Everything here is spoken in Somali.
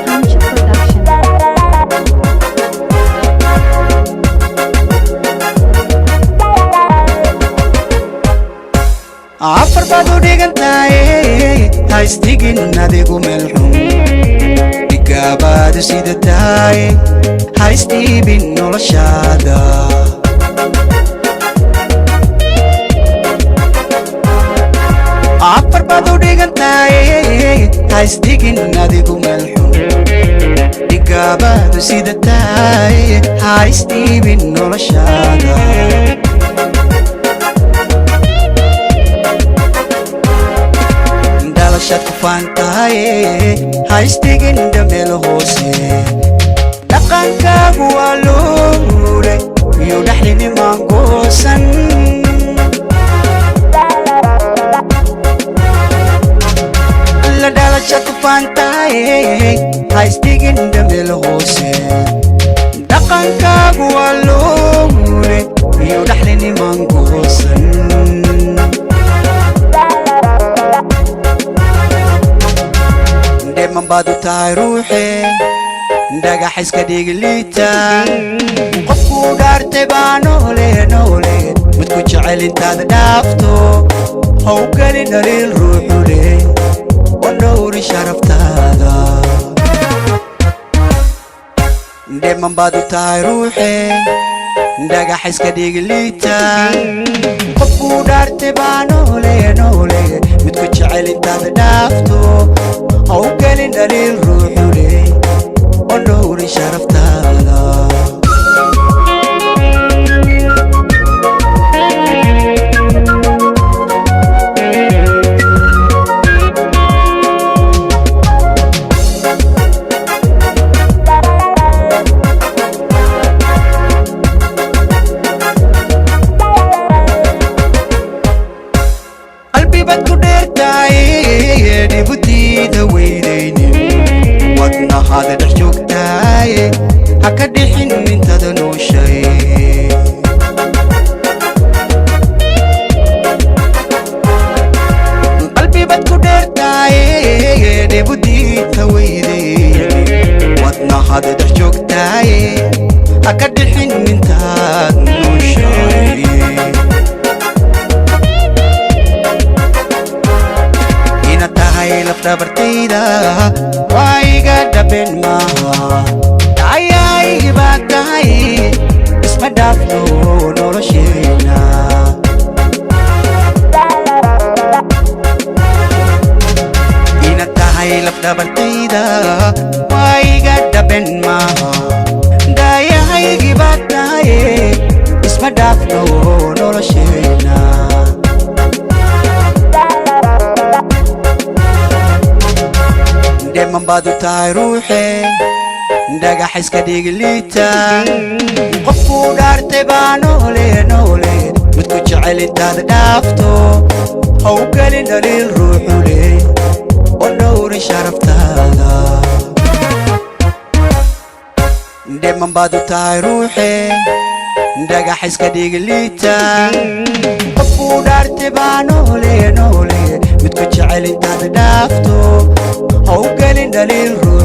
Hunch Production. Afar baad u dhigantahay, haystigin adigu meel xun. Dhigaabaadu sida tahay, haysdhiibin noloshaada. Afar baad u dhigantahay, haysdigin adigu meel xun. Dhigaabaadu sida tahay, haysdhiibin noloshaada. Dhalashaad ku faantahay, haystigin dhameel hoose. Dhaqankaagu waa luule iyo dhaxlinimaan goosan. La dhalashaad ku faantahay, haystigin dhameel hoose. Dhaqankaagu waa luule iyo dhaxlinimaan goosan. Dheeman baad u tahay ruuxe, dhagax iska dhigi liita. Qofkuu dhaartay baa noole noole, midku jecel intaad dhaafto. Howgeli dhaliil ruuxu leh oo dhowri sharaftaada. Dheeman baad u tahay ruuxe, dhagax iska dhigi liita. Qofkuu dhaartay baa noole noole, midku jecel intaad dhaafto. Howgelin dhaliil ruuxu leh oo dhowri sharaftaada. Qalbibaad ku dheertahay, dhibutiida weydaynin. Wadnahaada dhex joogtaay, ha ka dhixin intaada nooshay. Qalbibaad ku dheertahay, dhibutiida weydaynin. Wadnahaada dhex joogtaay, ha ka dhixin intaad nooshay. Inaad tahay lafdhabartayda waa iga dhaben maaha. Dhacayay baad tahay, isma dhaafno nolosheena. Inaad tahay lafdhabartayda waa iga dhaben maaha. Dhaayahaygi baad tahay, isma dhaafno nolosheena. Dheeman baad u tahay ruuxe, dhagax iska dhigi liita. Qofkuu dhaartay baa noole noole, midku jecel intaad dhaafto. Howgelin dhaliil ruuxu leh oo dhowri sharaftaada. Dheeman baad u tahay ruuxe, dhagax iska dhigi liita. Qofkuu dhaartay baa noole noole, midku jecel intaad dhaafto. Howgelin dhaliil ruux